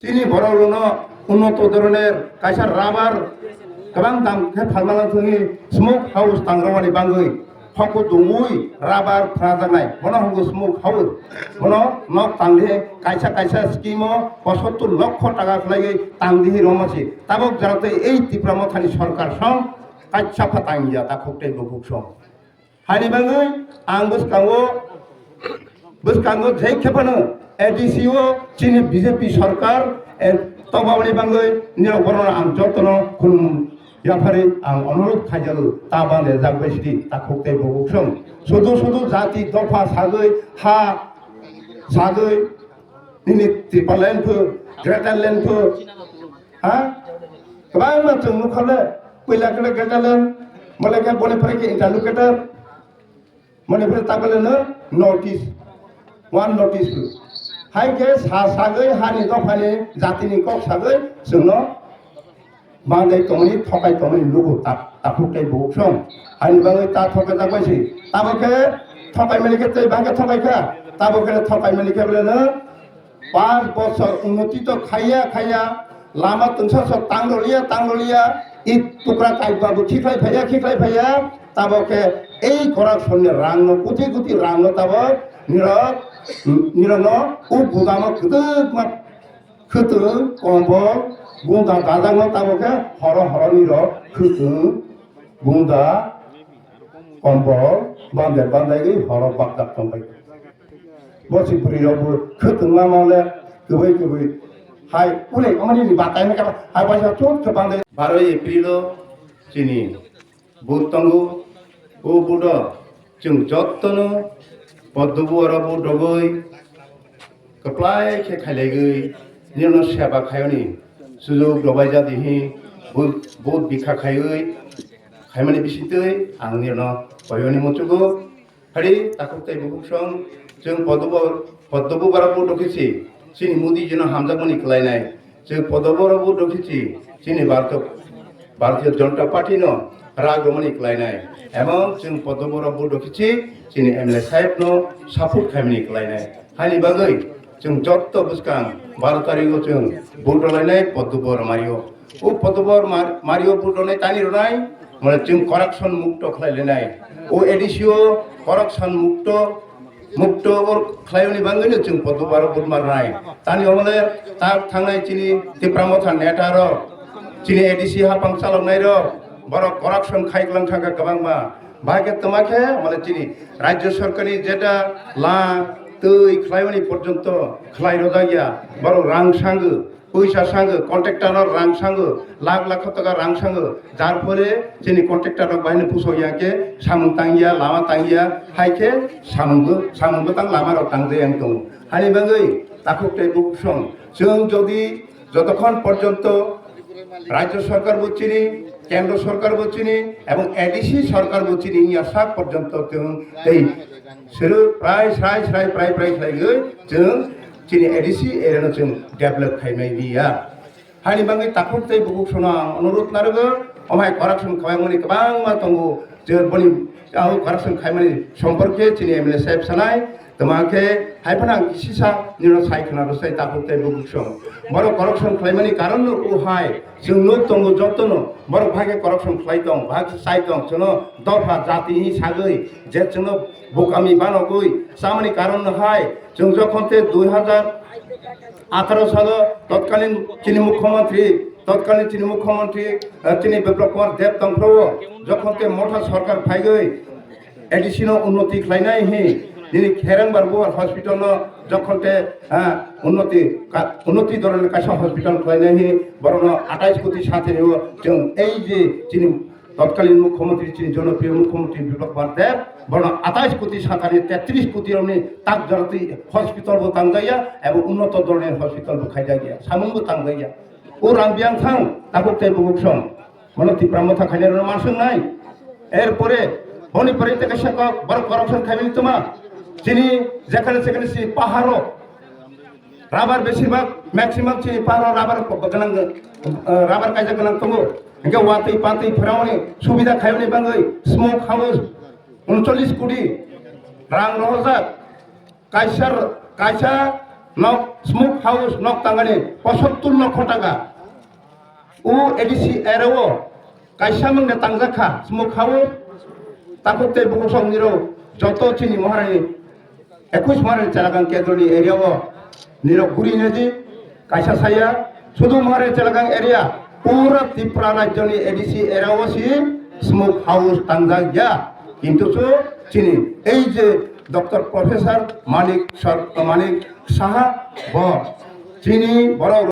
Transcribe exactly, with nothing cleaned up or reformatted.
Chini borok rokno unnoto doroner kaisa rubber kwbang dam khe phalmano thwngwi smoke house tangrokmani bangwi hokho dungwi rubber phwrajaknai. Bono hwngo smoke house. Bono nok tangdi kaisa kaisa scheme o posottur lokho taka khlaiwi tangdi hi romasi. Tabok jara tei ei Tipra Mothani sorkar song kaisa pha tangya takhuk tei bukhuk song. Haini bagwi ang bwskango, bwskango jai khe phano A D C o chini B J P sorkar, eh, tobaboni bagwi nirok borokno ang jotono khulum yaphari ang onurodh khaijago, ta bande jak bai sidi takhuk tei bukhuk song. Sudu sudu jati dopha sagwi ha sagwi nini Tipraland pho, Greater Land pho, ha? Kwbangma chwng nukha le, puila khe Greater Land, mole khe boni pore khe interlocutor, mole pore tabale no notice, one notice. Hai khe sa sagwi hani dophani jatini kok sagwi chwngno bandai tongmani, thokai tongmani nugo ta-, takhuk tei bukhuk song. Haini bagwi ta thokai jak bai si. Tabo khe thokai mani khe tei bangkhe thokai kha. Tabo khe thokai mani khe bole no Panch bochor unnoti to khaiya khaiya, lama tungsa so tangroliya tangroliya, i tukra kaiba bo khiklai phaiya khiklai phaiya, tabo khe ei corruption ni rang no kuti kuti rang no tabo nirok, nirok no u budamo kwdwkma khwtwng kombol gunda dajak no tabo khe horo horo nirok khwtwng gunda kombol bandai bandai gwi horo bakjak tongbai. Bo si bwrwi rok bo khwtwng lama le kwbwi kwbwi hai ulai amani ni batai na kala hai waisa chuk khe bandai. Baroi April o chini vote tongo, o vote o chwng jotono poddubu oro vote rogwi kwplai khe khailaigwi nirokno seba khaiyoni sujuk rwbaijak di hi vote, vote bikha khaiwi khaimani bisingtwi ang nirokno koyoni muchugo. Hari takhuk tei bukhuk song chwng poddubu, poddubu bara vote rokhichi chini Modi jino hamjakmani kwlainai. Chwng poddubu oro vote rokhichi chini Bharatiya, Bharatiya Janata Party no rag romani kwlainai. Emo chwng poddubu oro vote rokhichi chini M L A saheb no support khaimani kwlainai. Hani bagwi chwng jotto bwskang baro tarikgo chwng vote rwlainai poddubu oro mario. O poddubu oro mar-, mario vote rwnai tani rwnai, mane chwng corruption mukto khlai lainai. O A D C o corruption mukto, mukto or khlaiyoni bagwino chwng poddubu oro vote marnai. Tani omole ta thangnai chini Tipra Motha neta rok, chini A D C hapang chaloknai rok, borok corruption khai glang thangkha kwbangma. Bahai khe twma khe mane chini rajya sorkarni jeta la twi khlaimani porjonto khlai rojak ya, borok rang sango. Puisa sango, contractor rok rang sango, lakh lakh taka rang sango, jar phore chini contractor rok bahai no pusok ya khe samung tang ya, lama tang ya, hai khe samung bo, samung bo tang lama rok tang jai ang tongo. Hani bagwi takhuk tei bukhuk song, chwng jodi jotokhon porjonto rajya sorkar bo chini, kendro sorkar bo chini, ebong A D C sorkar bo chini wngya sak porjonto chwng tei sero prai srai srai prai prai khlaiwi chwng chini A D C area no chwng develop khaimai liya. Hani bagwi takhuk tei bukhuk sono ang onurodh narwgo, omhai corruption khaimani kwbangma tongo, je boni, ah, corruption khaimani somporke chini M L A saheb sanai, twma khe hai phano ang kisisa nino sai khna rwsai takhuk tei bukhuk song. Borok corruption khlaimani karon no o hai, chwng nuk tongo jotono, borok bahai khe corruption khlai tong, bahai khe sai tong, chwngno dopha jati ni sagwi je chwngno bokami banogwi chamani karon no hai, chwng jokhon te dui hazar atharo salo totkalin chini mukhyamantri, totkalin chini mukhyamantri, eh, chini Biplab Kumar Deb tongphuru, jokhon te Motha sorkar phaigwi A D C no unnoti khlainai hi, nini Khereng Barbuar hospital no jokhon te, eh, unnoti ka-, unnoti doroner kaisa hospital khlainai hi, borokno atais koti satini o chwng ei je chini Totkalin mukhyamantri chini jonopriyo mukhyamantri Biplab Kumar Deb, bono atais koti sakani tetris koti rokni tak joratwi hospital bo tangjaya, ebo unnoto doroner hospital bo khaijakya, samung bo tangjaya. O rang biyang thang, tabuk tei bubuk song. Bono Tipra Motha khainai rokno manswk nai. Erpore, boni pore tei kaisa kok, borok corruption khaimani tuma. Chini jekhane sekhane si paharo, rubber besibak, maximum chini paharo rubber gwnang, eh, rubber kaijak gwnang tongo. Hingke watwi patwi phwraoni subida khaiyoni bagwi smoke house uncholish koti rang rohorjak. Kaisa, kaisa nok Smoke house nok tangani pochattor lokho taka. O A D C area o kaisa mungde tangjak kha smoke house. Takhuk tei bukhuk song nirok joto chini Maharani, ekush Maharani Chelakang kendroni area o nirok guri nadi kaisa saya. Sudu Maharani Chelakang area, pura Tripura rajyoni A D C area o si smoke house tangjak ya. Kintu su chini ei je Doctor Professor Manik Sar-, Manik Saha bo chini borok